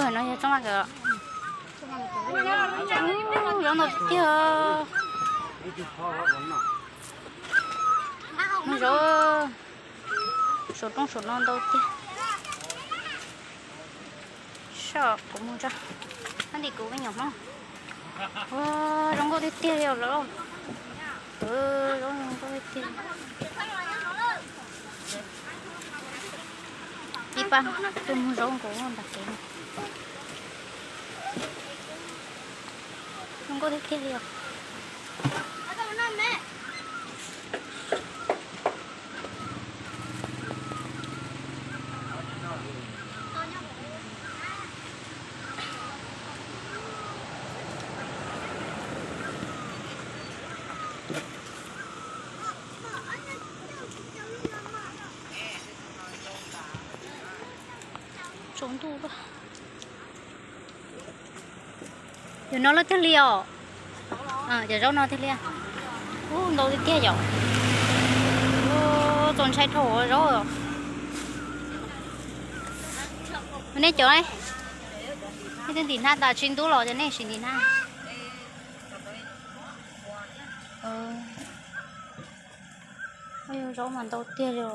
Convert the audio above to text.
No yog tsob ma kawm. Zaub ntau tiag. Zaub, saum roob saum no ntau tiag. Soj kuv mus tso, tab tis kuv me nyuam Hmoob. Ua, zoo nkauj tiag tiag li os lawm. Zaub zoo nkauj tiag tiag. Ib pab tuaj mus zaub nkaus ntag kev no. Zoo nkauj tiag tiag li os. Tsaus ntuj lawm. Yog no lawm tiag li os. Cov zaub no tiag li. Ub, ntau tiag tiag yom. Ub, txaus ntshai dhau zaub os. Nej cov, nej twb ntim hnab tas tsis ntub los ces nej sim ntim hnab. Zaub mas ntau tiag li os.